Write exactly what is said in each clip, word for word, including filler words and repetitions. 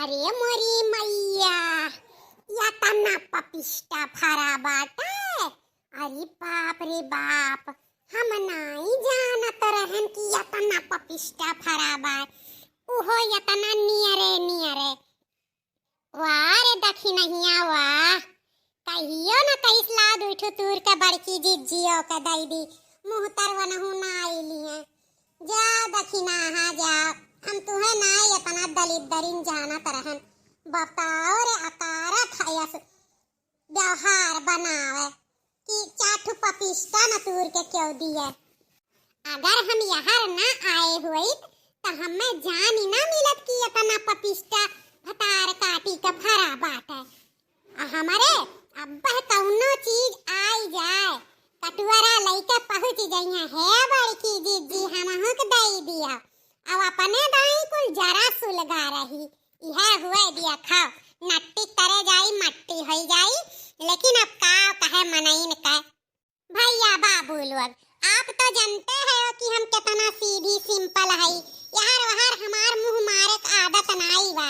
अरे मोरी मैया, यतना पपिस्टा फरा बाटे। अरे बाप रे बाप, हम नाई जानत रहन कि यतना पपिस्टा फरा बा, उहो यतना नियरे नियरे। वाह रे दखिनहिया वाह, कहियो न कहिस ला दुइ ठो तूर के बड़की जिज्जियो के दइ दी, मुँह तर वनहु ना आइली हैं। जा दखिनाहा जा, हम तुहे ना इतना दलिद्दरिन जानत रहन। बताओ रे, अकारत है यस व्यवहार बनावे कि चार ठो पपिस्टा न तूर के क्यों दिए। अगर हम यहर ना आए होइत त हमें जान ही ना मिलत कि इतना पपिस्टा भतार काटी के फरा बाटे। आ हमरे अब्बह कौनो चीज आई जाए, कटुअरा लइके पहुँच जइहें, "हे बड़की जिज्जी, हमहू के दई दिया।" अब अपने दाई कुल जरा सुलगा रही, इहे हुए दिया खाओ, नट्टी करे जाई, मट्टी होई जाई, लेकिन अब का कहे मनइन के। भैया बाबू लोग, आप तो जानते हो कि हम कितना सीधी simple हई। यहर वहर हमार मुँह मारे के आदत नाई बा।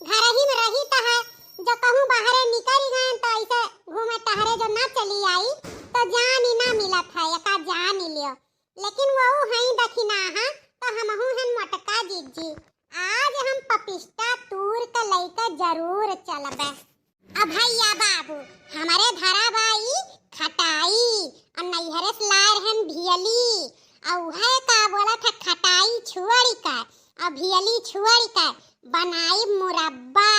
घर ही में रही तो है, जो कहूँ बाहरे निकल गए तो ऐसे घूमे टहरे जो ना चली आई तो जान ही ना मिलत है, एका जान ही लियो। लेकिन वो हई दखिनाहा तो हमहू हन मोटका जिज्जी। आज हम पपिस्टा तूर के लइके जरूर चलबे। अब भैया बाबू, हमरे धरा बाई खटाई, और नैहरे से लाए रहन भियली, और उहे का बोलत है, खटाई छुअड़ी का और भियली छुअड़ी का बनाई मुरब्बा।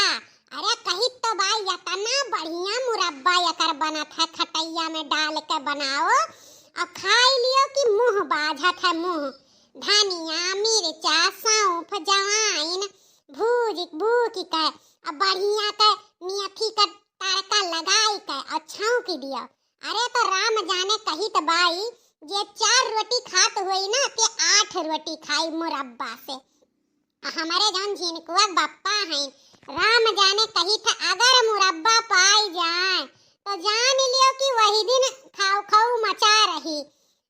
अरे कही तो बाई, इतना बढ़िया मुरब्बा एकर बनत है, खटैया में डाल के बनाओ और खाई लियो कि मुँह बाझत है मुँह। धनिया, मिर्चा, सौंफ, जवाइन भूज भूज के अब बढ़िया के मेथी का तड़का लगाई के और छौंक दिया। अरे तो राम जाने कहित बाई, जे चार रोटी खात होई ना, ते आठ रोटी खाई मुरब्बा से। आ हमरे जौन झिनकुआ के बप्पा हैं, राम जाने कहित, अगर मुरब्बा पाई जाए तो जान लियो कि वही दिन खाऊ खाऊ मचा रही।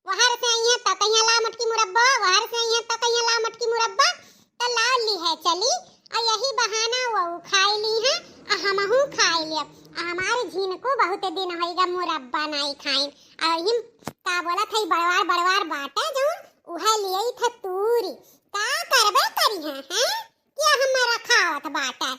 वहर से अइहें तो कहिया ला मटकी मुरब्बा, वहर से अइहें तो कहिया ला मटकी मुरब्बा, तो ला लिहे चली। और यही बहाना वो खाई ली हैं और हमहू खाई लियब। और हमारे झिनको बहुत दिन होइगा मुरब्बा नाई खाइन। और हिम का बोलत है, बड़वार बड़वार बाटे जौन, उहे लियई थे तूरी। का करबे करी हैं, हैं? क्या हमारा खावत बाटे?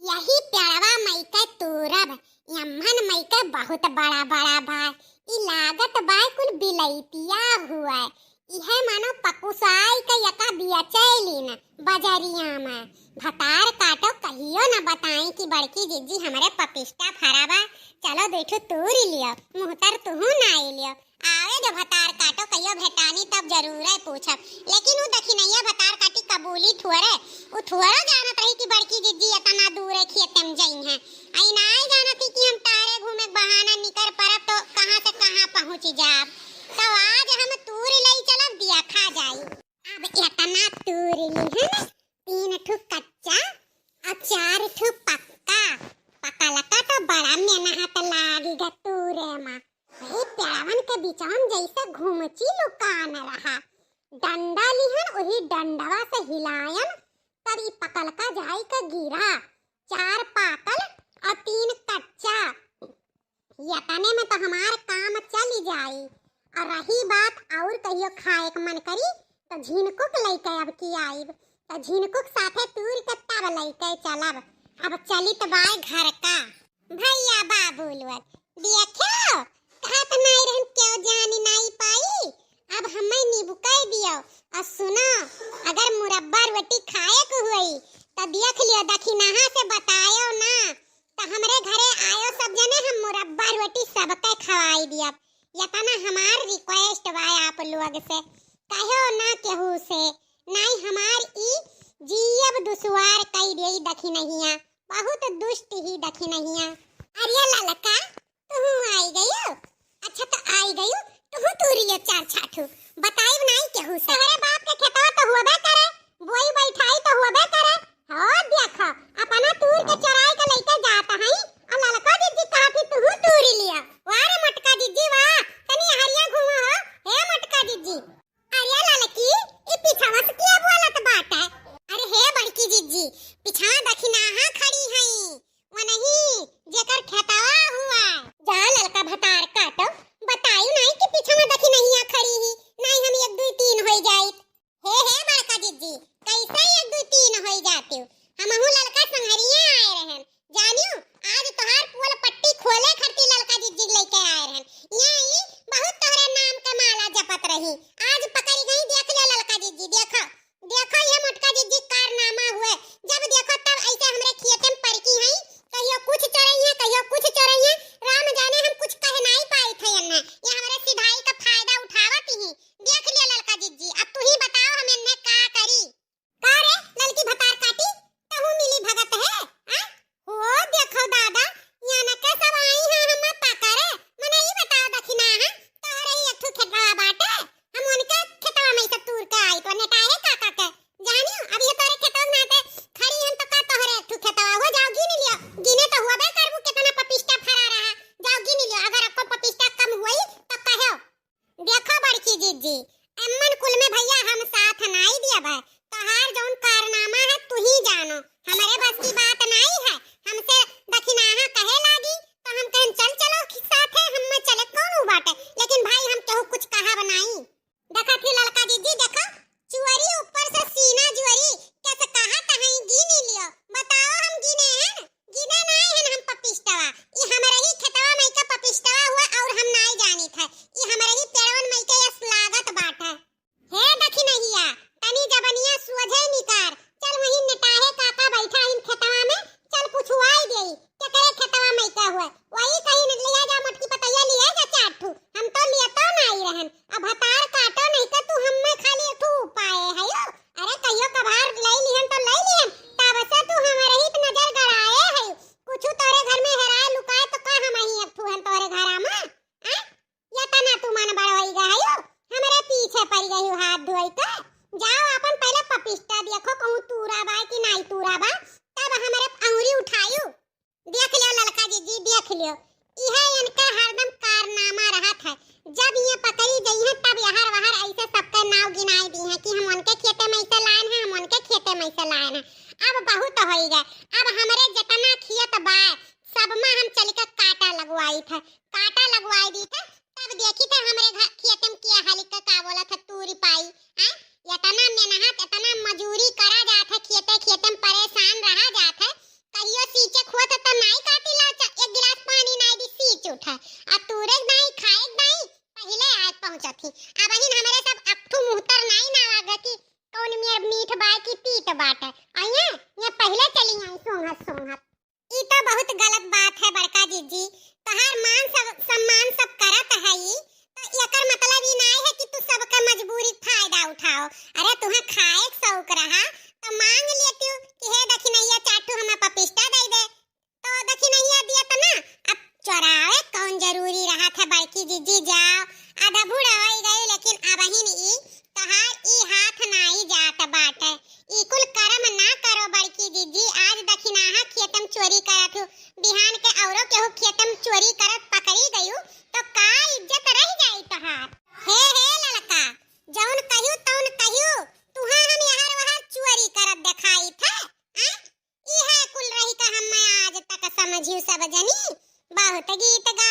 यही प्यारवा मई के तूरब, यम्हन मई के बहुत बड़ा बड़ा बा। ई लागत बा कुल बिलैतिया हुए। इहे मानो पकुसाई के यका बियचैलिन बजरिया में। भतार काटो कहियो न बताई कि बड़की जिज्जी हमरे पपिस्टा फरा बा, चलो दुइ ठो तूरी लियो, मुहतर तुहू नाई लियो। आवे जो भतार काटो, कहियो भेटानी तब जरूर है पूछब। लेकिन उ दखिनैया भतार काटी कबूली थुअरे, उ थुअरो जानत रही कि बड़की जिज्जी इतना दूर है खेते में जई हैं। आई नाई जानत ही कि हम टहरे घूमे के बहाना निकर परब तो कहाँ से कहाँ पहुँच जाब। तो आज हम तूर लई चलब, दिया खा जाई। अब इतना तूर ली है ना, तीन ठो कच्चा और चार ठो पक्का। पकलका तो बड़ा मेहनत लागी ग तूरे मा। वही पेड़वन के बिचवन जैसे घुमची लुकान रहा। डंडा लिहन, वही डंडवा से हिलायन, तब ई पकलका जाई के गिरा। चार पाकल और तीन कच्चा। यतने में तो हमार काम चली जाई। और रही बात और कहियो खाए के मन करी, तो झिनकुक लइके अब की आइब, तो झिनकुक साथे तूर के तब लइके चलब। अब चलित बाय घर का। भैया बाबू लोग, देखो, कहत नाई रहन क्यों जानी नाई पाई, अब हमें निबुकाई दियो। और सुनो, अगर मुरब्बा रोटी खाए के हुई, तो देख लियो, दखिनहा से बतायो ना, तो हमरे घरे आयो सब जने, हम मुरब्बा रोटी सबके खवाई दियब। यतना हमार request बा आप लोग से, कहो ना केहू से, नाई हमार ई जीयब दुश्वार कई देई दखिनहिया। बहुत दुष्ट ही दखिनहिया। अरे ललका, तुहू आई गयो? अच्छा तो आई गयो, तुहू तूरी ले चार छाठू। बताइब नाई केहू से। तोहरे बाप के खेतवा तो हुअबे करे, बोई बैठाई तो हुअबे करे। हो देखो, अपना तूर के चराई के लइके जात हई, और ललका जिज्जी कहत ही तुहू तूरी लिया। वाह रे मोटका जिज्जी वाह, तनी हरिया घूमो हो, हे मोटका जिज्जी। अरे ललकी, ई पिछवा से के बोलत बाटे? अरे हे बड़की जिज्जी, हाँ, दखिनाहा खड़ी हई, वनही जेकर खेतवा हुआ। जा ललका भतार काटो, बतायु नाहीं कि पीछवा दखिनहिया खड़ी ही, नाहीं हम एक दुई तीन होई जाइत। हे, हे बड़का जिज्जी, कैसे एक दुई तीन होई जातिउ? हमहू ललका संघरिया आए रहन, जानियो, आज तोहार पोल पट्टी खोले खातिर ललका जिज्जी लइके आए रहन। यहाँ ई बहुत तोहरे नाम के माला जपत रही, आज पकड़ी गई, देख ले ललका जिज्जी, देखो, देखो ये मोटका जिज्जी कारनामा हुए। जब देखो तब ऐसे हमरे खेते में परकी हैं, कहियो कुछ चोरई है, कहियो कुछ चोरई है। राम जाने हम कुछ कह नाहीं पाइत है इन्हें, ये हमरे सिधाई का फायदा उठावत ही। देख लिया ललका जिज्जी, अब तू ही बताओ हम इन्हें का करी। का रे ललकी भतार काटी, तहू मिली भगत है? आ? हो देखो दादा, यहाँ न के सब आई हैं हम पकड़े। मने ई बताओ दखिनाहा, तोहरे ही एक ठो खेतवा बाटे, हम उनके खेतवा में से तूर के आई तो नेटाहे काका के। जानियो, अब ये तोरे खेतवा में आते खड़ी हैं तो का तोहरे एक ठो खेतवा हो? जाओ गिन लियो, गिने तो हुआ बे करबू कितना पपिस्टा फरा रहा, जाओ गिन लियो, अगर आपको पपिस्टा कम हुई तो कहो। देखो बड़की जिज्जी, एम्मन कुल में भइया हम साथ नाई दियब है। तोहार जौन कारनामा है तू ही जानो, हमरे बस की बात नाई है। हमसे दखिनाहा कहे लागी तो हम कहन चल चलो कि साथे हम में चले कौन उ बाटे, लेकिन भाई हम केहू कुछ कहब नाई। देखा थी ललका जिज्जी, देखो चुअरी ऊपर से सीना जुअरी, कैसे कहत हई गिनी लियो, बताओ हम गिने हैं? गिने नाई हन हम पपिस्टवा, ई हमरे ही खेतवा मई का पपिस्टवा हुआ और हम नाई जानित है, ई हमरे ही पेड़वन मई के यस लागत बाटे। हे दखिनहिया, तनी जबनिया सोझे निकार, चल वहीं नेटाहे काका बैठा इन खेतवा में, चल पुछुआई देई, केकरे खेतवा मई का हुआ, वही कहीं न लिया जा मोटकी पतैया लिया जा चार ठू, हम तो लियतो नाई रहन, अब भतार काटो नहीं तो तू हम्मे खाली एक ठू उपाय है यो, अरे कहियो कभार लई लिहन तो लई लिहन, तब से तू हमरे ही पे नजर गड़ाए है। कुछ तोरे घर में हेराए लुकाए तो का हम ही एक ठू हन तोरे घरा में? आ? या तना तू मन बड़वाई गए हो, हमरे पीछे पड़ गई हो हाथ धोई के। जाओ अपन पहले पपिस्टा देखो कहूँ तूरा बा कि नाई तूरा बा, तब हमरे अंगुरी उठायु। देख लियो ललका जिज्जी, देख लियो, इहे इनके हरदम कारनामा रहत है। जब ये पकड़ी जइहे तब यहर वहर ऐसे सबके नाव गिनाई दी है कि हम उनके खेते में से लायन है, हम उनके खेते में से लायन है। अब बहुत होई गए, अब हमरे जितना खेत बा सब में हम चल के काटा लगवाई थे, काटा लगवाई दी थे। तब देखी थे हमरे घर खेते में किया हाली का का बोला था तूरी पाई। हैं? इतना मेहनत, इतना मजूरी करा जात है, खेते खेते में परेशान रहा जात है। कहियो सींचे खोत त नाई काटी ला, च-, एक गिलास पानी नाई दी, सींच उठे। आ तूरे नाई, खाए नाई, पहिले आए पहुंचत ही। अब हिन हमरे सब अकठू मुहतर नाई ना आगे कि कौन मेर मीठ बाय कि तीत बाटे। आ ये, ये पहिले चली आई सोंघत सोंघत। ई तो बहुत गलत बात है बड़का जिज्जी, तोहार मान सब, सम्मान सब करत है ई, तो एकर मतलब ई नाई है कि तू सबके मजबूरी के फायदा उठाओ। अरे तुहें खाए के शौक रहा तो मांग लेतियो कि हे दखिनैया चार ठू हमें पपिस्टा दे दे, तो दखिनैया दिया तो ना। अब चोरावे कौन जरूरी रहा था बड़की जिज्जी, जाओ आधा बूढ़ हो गई, लेकिन अबहिन ई तोहार ई हाथ नाई जात बाटे। ई कुल करम ना करो बड़की जिज्जी, आज दखिनाहा खेतम चोरी करत हूँ, बिहान के औरो केहू खेतम चोरी करत पकड़ी गयू तो का इज्जत रह जाई तोहार? हे, हे ललका, जौन कहियो तौन कहियो, तुहा हम यहर वहर चोरी करत देखाई थे, हैं? इहे कुल रही का हम आज तक समझियो सब जनी, बहुत गीत गा